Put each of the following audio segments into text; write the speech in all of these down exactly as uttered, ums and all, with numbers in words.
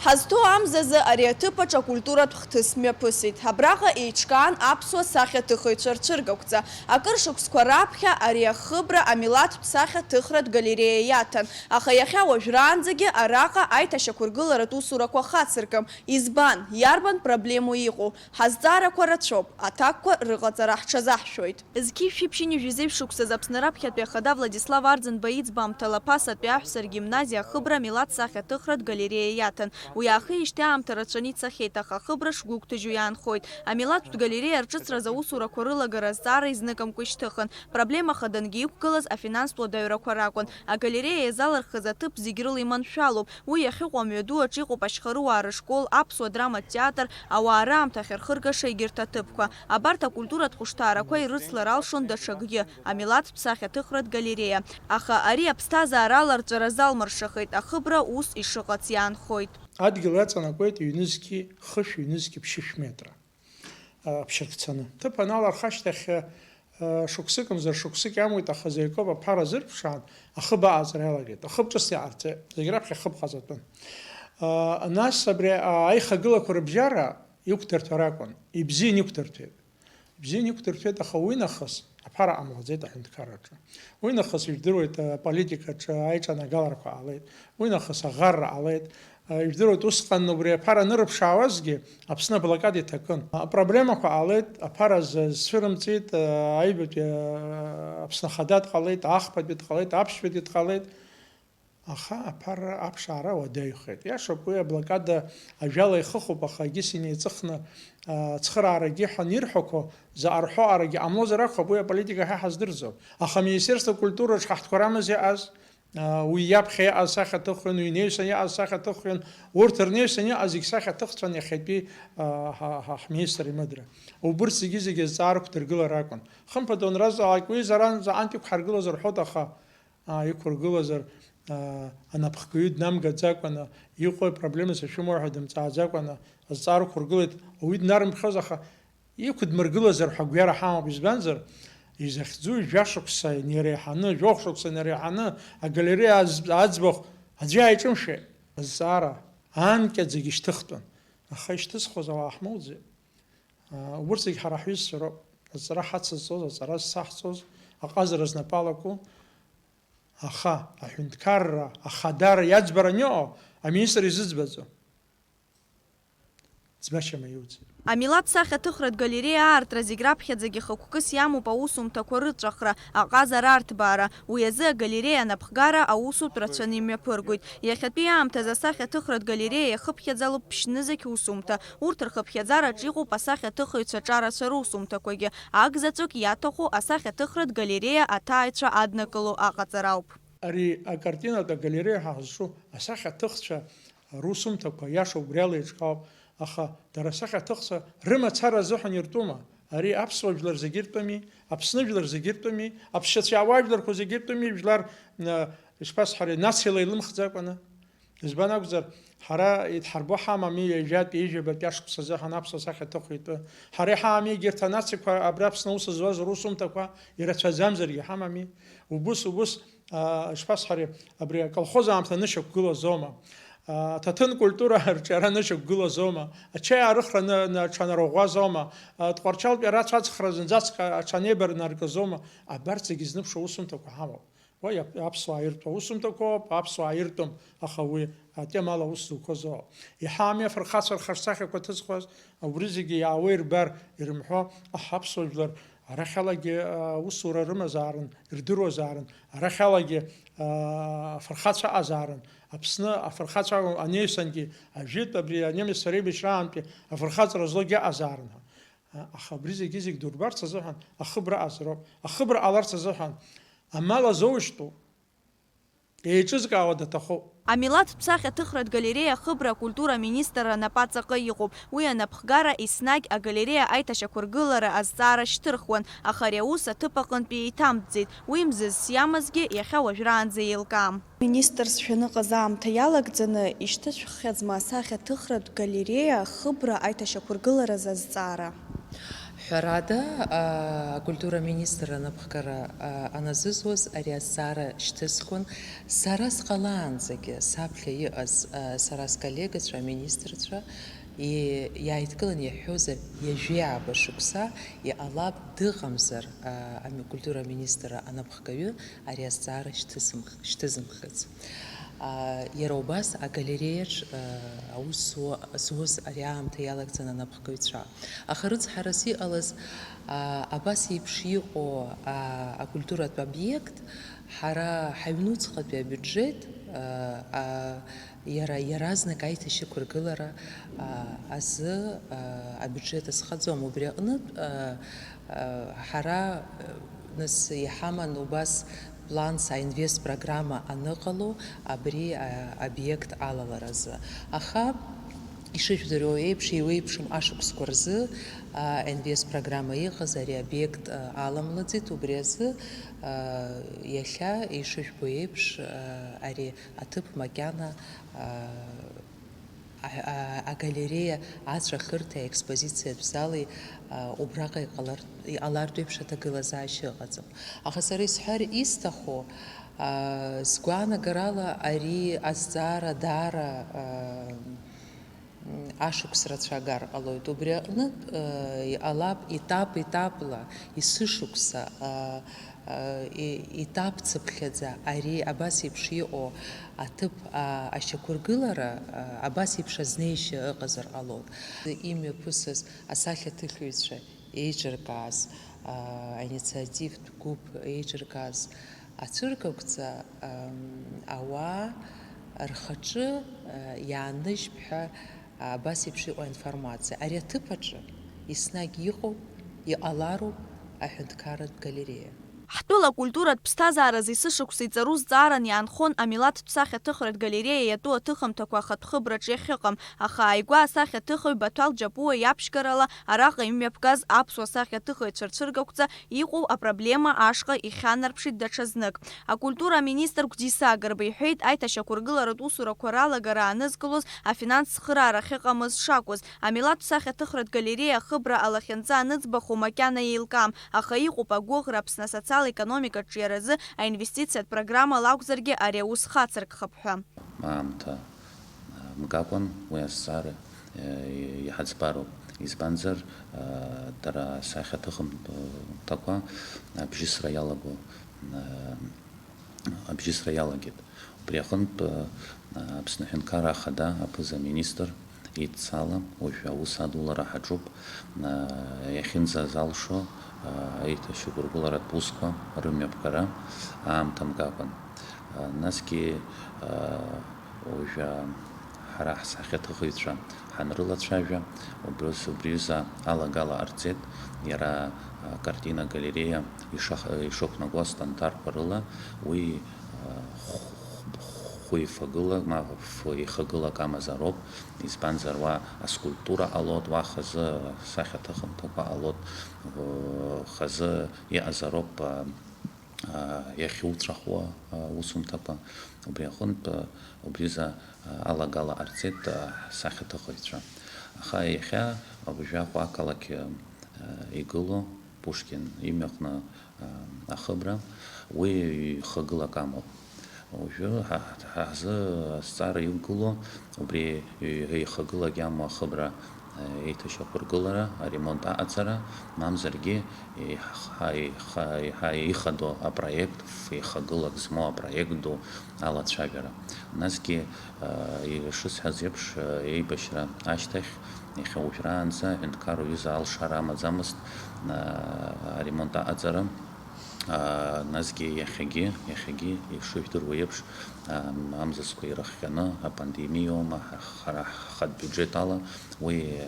Ҳазҭоу амзазы ари аҭыԥаҿ акультуратә хҭыс мҩаԥысит. Абраҟа еиҿкаан аԥсуа сахьаҭыхыҩцәа рцәыргақәҵа. Акыр шықәсқәа раԥхьа ари ахыбра амилаҭтә сахьаҭыхратә галереиа иаҭан, аха иахьа уажәраанӡагьы араҟа аиҭашьақәыргыларатә усурақәа хацыркым. Избан? Иарбан проблемоу иҟоу? Ҳазҵаарақәа рацәоуп, аҭакқәа рыҟаҵара ҳҽазаҳшәоит. Зқьи жәшәи ԥшьынҩажәи зеижә шықәсазы Аԥсны раԥхьатәи ахада Владислав Арӡынба иӡбамҭала Ԥасатәи аҳәса агимназиа ахыбра амилаҭ сахьаҭыхратә галереиа иаҭан. Уи аахижьҭеи аамҭа рацәаны ицахьеит, аха ахыбра шгәыгәҭажьу иаанхоит. Амилаҭтә галереиа рҿыцраз аусурақәа рылагара азҵаара изныкымкәа ишьҭыхын. Проблема хадангьы иқәгылаз афинанстә уадаҩрақәа ракәын. Агалереиа иазалырхыз аҭыԥ зегь рыла иманшәалоуп. Уи иахьыҟоу амҩаду аҿы иҟоуп ашьхарыуаа рышкол, аԥсуа драматә театр, ауаа раамҭа ахьырхыргаша егьырҭ аҭыԥқәа. Абарҭ акультуратә хәышҭаарақәа ирыцлар алшон даҽакгьы, амилаҭтә сахьаҭыхратә галереиа. Аха ари аԥсҭазаара аларҵәара залмыршахеит, ахыбра ус ишыҟац иаанхоит. Адгьыл иаҵанакуеит ҩнызқьи хышә, ҩнызқьи ԥшьышә метра, а, аԥшьырқцаны. Ҭыԥ аналарха ашьҭахь, а, шықәсык мзар шықәсык иамуит, аха Заиков аԥара азырԥшаан, ахыб аҟаҵара иалагеит. Ахыб ҿыц иҟарҵеит. Зегь раԥхьа ахыб ҟаҵатәын. А, нас абри, а, аихагылақәа рыбжьара иқәдырҭәар акәын. Ибзиан иқәдырҭәеит. Ибзиан иқәдырҭәеит, аха уи нахыс аԥара ҟамлаӡеит аҳәынҭқарраҿы. Уи нахыс, ижәдыруеит, аполитикаҿы аиҿанагаларақәа ҟалеит, уи нахыс аӷарра ҟалеит. Ижәдыруеит, усҟан убри аԥара анырыԥшаауазгьы, Аԥсны аблокада иҭакын. Апроблемақәа ҟалеит, аԥара з-, зцәырымҵит, аҩбатәи, Аԥсны Ахада дҟалеит, ахԥатәи дҟалеит, аԥшьбатәи дҟалеит. Аха аԥара аԥшаара уадаҩхеит. Иашоуп, уи аблокада ажәала ихыхуп, аха егьыс инеиҵыхны, а, ацхыраарагьы ҳәа анирҳәақәо, заҟа рҳәо арагьы ҟамлозар акәхап, уи аполитика ҳа ҳаздырӡом. Аха Министерство культураҿ ҳахҭқәа рамаз иҟаз, а, уи иаԥхьа иҟаз сахьаҭыхҩын, уи инаҩсан иҟаз сахьаҭыхҩын, урҭ рнаҩсан иҟаз зегь сахьаҭыхцәан иахьатәи, а, ҳа, ҳа, ҳминистр имыдра. Убырҭ зегьы-зегьы азҵаара ықәдыргылар акәын. Хымԥада, уанразҵаалак, уи заран заҟантә иқәҳаргылозар ҳәоит, аха аа, иқәыргылазар, аа, анапхгаҩы днамгаӡакәаны, иҟоу апроблемақәа шәымоу ҳәа дымҵааӡакәаны, азҵаара ықәыргылеит, ауаҩы днарымԥхьоз, аха иқәдмыргылазар ҳәа агәҩара ҳамоуп, избанзар, изахьӡу жәа шықәса инареиҳаны, жәохә шықәса инареиҳаны агалереиа аӡ-, аӡбахә аӡәы иааиҿымшәеит. Азҵаара анкьаӡагь ишьҭыхтәын, аха ишьҭызхуаз ауаа ҳмоуӡеит. Аа, убырҭ зегь ҳара ҳҩызцәа роуп, аҵара ҳацызҵоз, аҵара зцаҳҵоз, аҟазара знапы алаку. Аха аҳәынҭқарра ахадара иаӡбараны иҟоу аминистр изыӡбаӡом. Ӡбашьа маиуӡеит. Амилаҭ сахьаҭыхратә галереиа аартра зегь раԥхьаӡагьы хықәкыс иамоуп аусумҭақәа рыҵәахра, аҟазара арҭбаара. Уи азы агалереиа анапхгара аусутә рацәаны имҩаԥыргоит. Иахьатәи аамҭазы асахьаҭыхратә галереиа иахыԥхьаӡалоуп ԥшьнызқь усумҭа. Урҭ рхыԥхьаӡараҿ иҟоуп асахьаҭыхыҩцәа аҿарацәа русумҭақәагьы. Агзаҵәык иаҭаху асахьаҭыхратә галереиа аҭааҩцәа аднакыло аҟаҵара ауп. Ари акартинатә агалереиа ҳәа ҳазҿу асахьаҭыхцәа русумҭақәа, иаша, убри ала еиҿкаауп, аха дара асахьаҭыхцәа рымацара азыҳәан иртәума? Ари аԥсуа жәлар зегьы иртәыми, Аԥсны жәлар зегьы иртәыми, аԥсшьацәа иаауа жәларқәа зегьы иртәыми, жәлар, э, ишԥасҳәари, нациала илымхӡакәаны? Избан акәзар, ҳара идҳарбо ҳамами, ҩажәатәи, ҩажәабатәи ашықәс азыҳәан аԥсуа сахьаҭыхҩы итәы. Ҳара иҳамами егьырҭ анациақәа абри Аԥсны аус зуаз русумҭақәа ирацәаӡамзаргьы ҳамами. Убыс, убыс, аа, ишԥасҳәари, абри аколхоз аамҭа нышьақәгылазома? Аа, аҭаҭын культура арҿиара нышьақәгылазома? Ачаи аарыхра ны-, ны-, аҽанарӷәӷәазома? Аа, Тҟәарчалтәи арацәа аҵхра зынӡаск аҽанеибарнаргазома? Абарҭ зегьы знықәшо усумҭақәа ҳамоуп. Уи ап-, аԥсуаа иртәу аусумҭақәоуп, аԥсуаа иртәым, аха уи атемала аус зуқәаз ыҟоуп. Иҳами афырхацәа рхаҿсахьақәа ҭызхуаз, убри зегьы иаауа ирбар, ирымҳәо, аҳ, аԥсуа жәлар арахьалагьы, а, аусура рымазаарын, ирдыруазаарын, арахьалагьы, а, афырхацәа ыҟазаарын, Аԥсны афырхацәа акәым, анаҩсангьы, ажәытә абри анемеццәа реибашьраантәи афырхаҵара злогьы ыҟазаарын ҳәа. А, аха абри зегьы-зегь дурбарц азыҳәан ахыбра ыҟазароуп. Ахыбра ҟаларц азыҳәан амал азоужьтәу еиҿызкаауа даҭахуп. Амилаҭтә сахьаҭыхратә галереиа ахыбра акультура аминистрра напаҵаҟа иҟоуп. Уи анапхгара еснагь агалереиа аиҭашьақәыргылара азҵаара шьҭырхуан, аха ари аус аҭыԥ аҟынтәи еиҭамтәӡеит. Уи мзызс иамазгьы иахьа уажәраанӡа еилкаам. Министр сшәаны ыҟаз аамҭа иалагӡаны ишьҭышәххьазма асахьаҭыхратә галереиа ахыбра аиҭашьақәыргыларазы азҵаара? Ҳәарада, а, акультура аминистрра анапхгара, а, аназызуаз ари азҵаара шьҭысхуан. Сара сҟалаанӡагьы саԥхьа иҟаз, а, сара сколлегацәа, аминистрцәа, и-, иааидкыланы иаҳҳәозар, ҩажәи ааба шықәса иҟалап дыҟамзар, а, ами-, акультура аминистрра анапхгаҩы ари азҵаара шьҭысымх-, шьҭызымхыц. А, иара убас агалереиаҿ, а, аус зуа-, зуаз ари аамҭа иалагӡан анапхгаҩцәа. Аха рыцҳарас иҟалаз, а, абас еиԥш иҟоу, а, акультуратә обиект, ҳара ҳаҩнуҵҟатәи абиуџьеҭ, а, а, иара иаразнак аиҭашьақәыргылара, а, азы, а, абиуџьеҭ азхаӡом. Убри аҟнытә, а, а, ҳара, а, нас иҳаман убас планс аинвест программа аныҟало абри, а, обиект алаларазы. Аха, ишыжәдыруа еиԥш, еиуеиԥшым ашықәсқәа рзы, а, аинвест программа иҟаз ари обиект, а, аламлаӡеит, убри азы, а, иахьа, ишыжәбо еиԥш, а, ари аҭыԥ макьана, а, а-, а-, агалереиа ацәа хырҭа аекспозициатә зали, а, убраҟа иҟалар-, иҟалартә еиԥш аҭагылазаашьа ыҟаӡам. Аха сара исҳәар исҭаху, а, сгәаанагарала ари азҵаара даара, а, м, ашықәс рацәа агар ҟалоит. Убри аҟнытә, а, иҟалап етап-етапла, есышықәса, а, а, и-, етап цыԥхьаӡа ари абас еиԥш иҟоу аҭыԥ, а, ашьақәыргылара, а, абас еиԥш азнеишьа ыҟазар ҟалоит. Имҩаԥысыз асахьаҭыхҩцәа еиҿыркааз, а, аинициативтә гәыԥ еиҿыркааз ацәыргақәҵа, ам, ауаа рхаҿы, а, иааныжьп ҳәа абас еиԥш иҟоу аинформациа. Ари аҭыԥ аҿы еснагь иҟоуп, иҟалароуп аҳәынҭқарратә галереиа. Ҳтәыла акультуратә ԥсҭазааразы есышықәса иҵару зҵааран иаанхон амилаҭтә сахьаҭыхратә галереиа иатәу аҭыхымҭақәа ахатә хыбраҿы иахьыҟам, аха ааигәа асахьаҭыхыҩ Баҭәал Џьапуа иаԥшьгарала араҟа имҩаԥгаз аԥсуа сахьаҭыхыҩцәа рцәыргақәҵа иҟоу апроблема ашҟа ихьанарԥшит даҽазнык. Акультура аминистр Гәдиса Агрба иҳәеит, аиҭашьақәыргыларатә усурақәа ралагара аанызкылоз афинанс цхыраара ахьыҟамыз шакәыз, амилаҭтә сахьаҭыхратә галереиа ахыбра алахьынҵа аныӡбахо макьана еилкаам, аха иҟоуп агәыӷра Аԥсны асоциал-економикатә ҿиаразы аинвестициатә программала акәзаргьы ари аус хацыркхап ҳәа. Аамҭа мкакәан уи азҵаара, э, иҳаӡбароуп. Избанзар, э, дара асахьаҭыхымҭақәа абжьысра иалаго, э, абжьысра иалагеит. Убри аҟынтә, э, Аԥсны Аҳәынҭқарра Ахада аԥыза-министр идҵала уажәы аус адулара ҳаҿуп. Э, иахьынӡазалшо, э, аиҭашьақәыргыларатә усқәа рымҩаԥгара аамҭа мкакәан. Э, насгьы, э, Уажәы ҳара ҳсахьаҭыхыҩцәа ҳанрылацәажәа, убри, убри аҩыза алагала ҟарҵеит, иара, а, картина галереиа ишах-, ишақәнаго астандартқәа рыла, уи, а, хә-, хә-, хә-, ихагылак, ма ф-, ихагылак амазароуп, избанзар, уа аскульптура ҟалоит, уа хазы асахьаҭыхымҭақәа ҟалоит, хазы иҟазароуп, а, а, иахьуҵәахуа, а, усумҭақәа. Убри аҟынтә, а, убризы, а, алагала ҟарҵеит, а, ҳсахьаҭыхыҩцәа. Аха иахьа абыржәы Аҟәа ақалақь, а, игылоу Пушкин имҩаҟны, а, ахыбра, уи ихагылак амоуп. Уажәы ҳа, ҳа ҳзы азҵаара иқәгылоу убри ихагылак иамоу ахыбра, еиҭашьақәыргылара, аремонт аҟаҵара, мамзаргьы еиҳа, еиҳа, еиҳа ихадоу апроект, ф-, ихагылак змоу апроект ду алацәажәара. Насгьы, а, ишысҳәаз еиԥш, а, еибашьра ашьҭахь, иахьа уажәраанӡа аҳәынҭқар уҩыза алшара амаӡамызт, а, аремонт аҟаҵара. Аа, насгьы иахьагьы, иахьагьы, ишыжәдыруа еиԥш, ам, амзызқәа ирыхҟьаны, апандемиоума, ҳа-, ҳара ҳхатә биуџьет ала уи, э,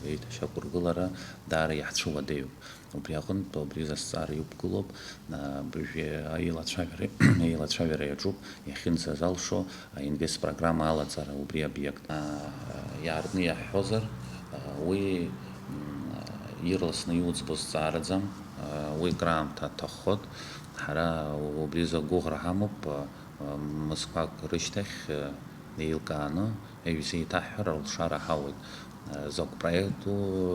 еиҭашьақәыргылара даара иаҳцәыуадаҩуп. Убри аҟынтә, убри азҵаара иқәгылоуп, а, абыржәы аилацәажәара, аилацәажәара иаҿуп, иахьынӡазалшо, аинвестпрограмма алаҵара убри абиект. Аа, иаартны иаҳҳәозар, аа, уи, м, ирласны иуӡбо зҵаараӡам, аа, уи краамҭа аҭаххоит. Ҳара убризы агәыӷра ҳамоуп, аа, мызқәак рышьҭахь, аа, еилкааны, аҩ-, зеиҭаҳҳәара алшара ҳауеит. Закә проекту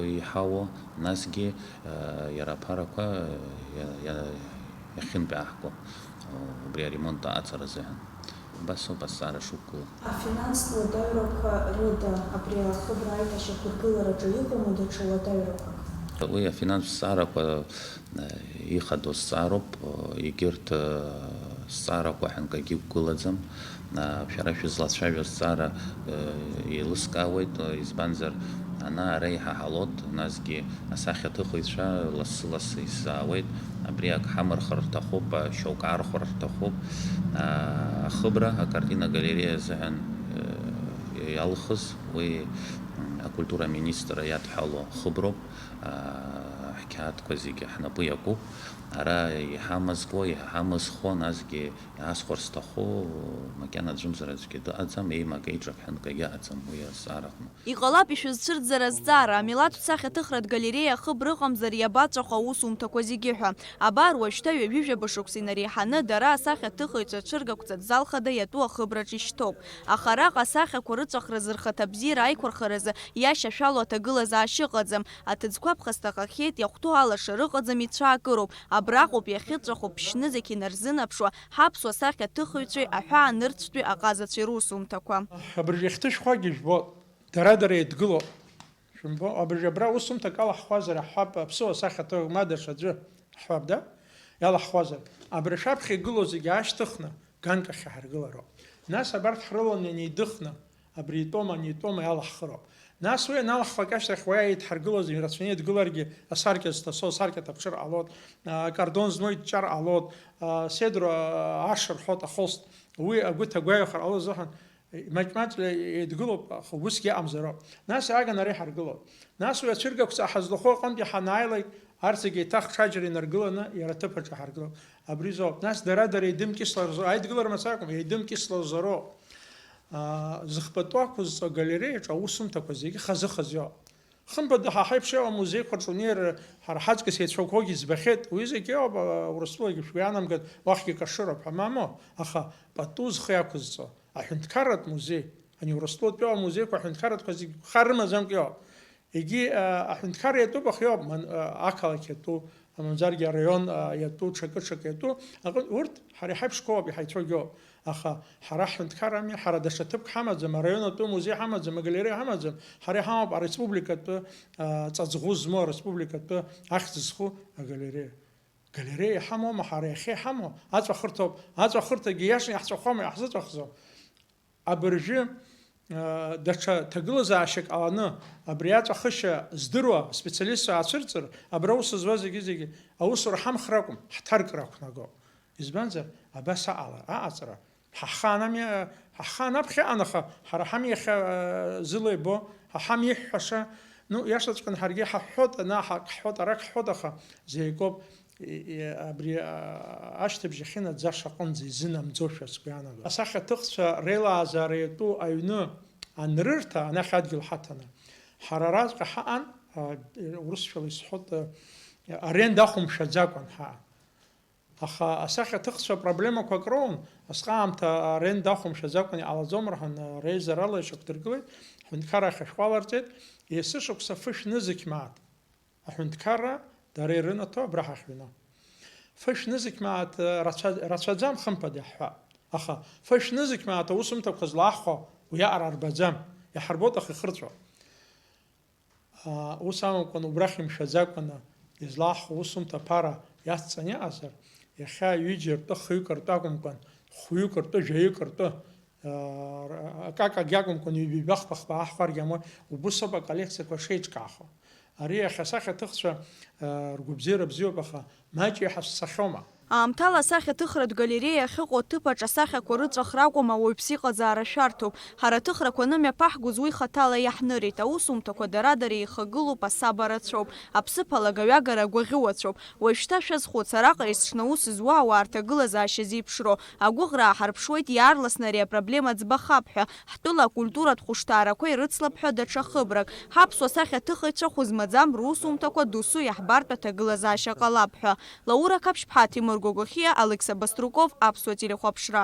иҳауо, насгьы, э, иара аԥарақәа, э, иа-, иа-, иахьынтәааҳго, э, убри аремонт аҟаҵара азыҳәан. Убас ауп азҵаара шықәгылоу. Афинанстә уадаҩрақәа рыда абри ахыбра аиҭашьақәыргылараҿы иҟоума даҽа уадаҩрақәак? Уи афинанстә зҵаарақәа, э, ихадоу зҵаароуп, э, егьырҭ, э, зҵаарақәа ҳәанкагьы иқәгылаӡам. Шәара шәызлацәажәо азҵаара еилыскаауеит, избанзар, ана-ара иҳаҳалоит, насгьы асахьаҭыхыҩцәа лассы-лассы изаауеит, абри ак ҳамырхыр рҭахуп, шьоук аархәар рҭахуп. Ахыбра акартина галереиа азыҳәан иалхыз уи акультура аминистр иадҳәало хыброуп, ҳқьаадқәа зегьы ҳнапы иакуп, ара иҳамазкуа, иҳамазхо, насгьы Иаасхәар сҭаху, макьана аӡәымзар аӡәгьы дыҟаӡам, еимакеиҿак ҳәа нкагьы аӡам уи азҵаараҟны. Иҟалап ишәызцәырҵзар азҵаара, амилаҭтә сахьаҭыхратә галереиа ахыбра ыҟамзар иабаҵәаху аусумҭақәа зегьы ҳәа. Абар, уажәшьҭа ҩажәижәаба шықәса инареиҳаны дара асахьаҭыхыҩцәа ацәыргақәҵатә зал хада иатәу ахыбраҿ ишьҭоуп. Аха араҟа асахьақәа рыҵәахразы рхаҭабзиара аиқәырхаразы иашьашәало аҭагылазаашьа ыҟаӡам, аҭыӡқәа ԥхасҭахахьеит, иахәҭоу алашара ыҟаӡам, ицәаакыроуп. Абраҟоуп иахьыҵәаху ԥшьнызқь инарзынаԥшуа, Ҳаԥсуа сахьаҭыхыҩцәеи аҳәаанырцәтәи аҟазацәеи русумҭақәа. Абыржәы ихьҭышәхуагьы жәбоит, дара-дара еидгылоуп. Шәымбо, абыржәы абра усумҭак алаҳхуазар аҳҳәап, аԥсуа сахьаҭыхҩы ма даҽаӡәы ҳҳәап, да? Иалаҳхуазар. Абра шәаԥхьа игылоу зегьы аашьҭыхны, ганк ахь иҳаргылароуп. Нас абарҭ ҳрыланы инеидыхны, абри итәоума, ани итәоума иалаҳхыроуп. Нас уи аналаҳхлак ашьҭахь уа еидҳаргылоз, ирацәаны еидгыларгьы, асаркьа зҭасо асаркьа ҭаԥҽыр ҟалоит, а, акордон змоу идҷар ҟалоит, а, седр, а, аш рҳәоит, ахост. Уи агәы ҭагәаҩахар ҟало азыҳәан, маҷ-маҷла еидгылоуп, аха усгьы иҟамзароуп. Нас иааганы ара иҳаргылоит. Нас уи ацәыргақәҵа ҳазлахәу аҟынтәи ҳанааилак, арҭ зегьы еиҭах ҽаџьара инаргыланы, иара аҭыԥ аҿы ҳаргылоит. Абри азоуп. Нас дара-дара еидымкьыслар рзо, аидгылара мацаракәым, еидымкьыслар рзоуроуп. Аа, зыхбатәу ақәызҵо агалереиаҿы аусумҭақәа зегьы хазы-хазы иоуп. Хымԥада, ҳа ҳаиԥш иҟоу амузеиқәа рҿы унеир, ҳара ҳаҵкыс еицәақәоугьы збахьеит. Уи зегьы иоуп, а, Урыстәылагьы шәгәы иаанамган, уахьгьы кашыроуп ҳәа, мамоу, аха пату зхы иақәызҵо, аҳәынҭқарратә музеи, ани Урыстәылатәи иҟоу амузеикәа аҳәынҭқарратәқәа зегьы хар рымаӡамкәа иоуп. Егьи, а, аҳәынҭқарра иатәуп, аха иоуп, ман-, а, ақалақь иатәу, мамзаргьы араион, а, иатәу, ҽакы-ҽакы иатәу, аҟынтә урҭ ҳара иҳаиԥшқәоуп, иҳаицәоугьы иоуп. Аха ҳара ҳҳәынҭқаррами, ҳара даҽа ҭыԥк ҳамаӡам, араион атәы музеи ҳамаӡам, агалереиа ҳамаӡам, ҳара иҳамоуп ареспубликатәы, а, ҵаҵӷәы змоу, ареспубликатәы ахьӡ зху агалереиа. Галереиа иҳамоума ҳара, иахьа иҳамоу? Аҵәахырҭоуп, аҵәахырҭагьы иашан иаҳҵәахуама, иаҳзыҵәахӡом. Абыржәы, а, даҽа ҭагылазаашьак ҟаланы, абри аҵәахышьа здыруа специалистцәа аацәырҵыр, абра аус зуа зегьы-зегьы аусура ҳамхра акәым, ҳҭаркра ақәнагоуп. Избанзар, абас аҟалар, аҟаҵара, ҳа ҳхаан ами, ҳа ҳхаан аԥхьа анаха, ҳара ҳами иахьа, а, зыла ибо, ҳа ҳами иҳәҳәаша, ну, иашаҵәҟьаны ҳаргьы ҳаҳәҳәоит, ана ҳак ҳҳәоит, арак ҳҳәоит, аха зеикоуп, и-, и-, абри, а, ашьҭыбжь ахьынаӡаша аҟынӡа изынамӡошәа сгәы иаанагоит. Асахьаҭыхцәа реилааӡара иатәу аҩны анрырҭа, анахь адгьыл ҳаҭаны, ҳара араҵәҟьа ҳаҟан, а, урысшәала исҳәоит, а, аренда ахәымшәаӡакәан ҳаҟан. Аха асахьаҭыхцәа проблемақәак роун, асҟаамҭа аренда ахәымшәаӡакәан иҟалаӡом рҳәан, реизарала ишьақәдыргылеит, ҳҳәынҭқарра ахь ашәҟәы аларҵеит, есышықәса фышә нызқь мааҭ. Аҳәынҭқарра дара ирынаҭо абра ҳахьыҩнам. Фышә нызқь мааҭ рацәа-, рацәаӡам, хымԥада иаҳҳәап. Аха фышә нызқь мааҭ аусумҭақәа злаҳхәо уиаҟара арбаӡам, иаҳарбоит аха ихырҵәо. Аа, ус амамкәан, убрахь имшәаӡакәаны излаҳхәо усумҭа ԥара иацҵаны иҟазар, иахьа ҩыџьа ртәы, хҩык ртәы акәымкәан, хәҩык ртәы, жәаҩык ртәы, аа, р-, акакагьы акәымкәан, ҩба-ҩба, хԥа-хԥа ааҳхәаргьы амуеит, убыс ауп аколлекциақәа шеиҿкаахо. Ари иахьа асахьаҭыхцәа, аа, ргәабзиара бзиоуп, аха маҷ иаҳа сцахьоума? Аамҭала асахьаҭыхратә галереиа ахьыҟоу аҭыԥ аҿы асахьақәа рыҵәахра акәым, ауаҩԥсы иҟазаара шәарҭоуп. Ҳара аҭыхрақәа анымҩаԥаҳгоз уи хаҭала иаҳнырит. Аусумҭақәа дара-дара еихагылоуп, асаба рацәоуп, аԥсыԥ алагаҩагара агәаӷьуацәоуп. Уажәшьҭа шәазхәыц, араҟа есҽны аус зуа ауаа рҭагылазаашьа зеиԥшроу. Агәыӷра ааҳарԥшуеит иаарласны ари апроблема ӡбахап ҳәа, ҳтәыла акультуратә хәышҭаарақәа ирыцлап ҳәа даҽа хыбрак, ҳаԥсуа сахьаҭыхыҩцәа хәы змаӡам русумҭақәа досу иаҳбартә аҭагылазаашьа ҟалап ҳәа. Лаура Қаԥшьԥҳа, Ҭемыр Гогохиа, Алықьса Баструков, Аԥсуа телехәаԥшра.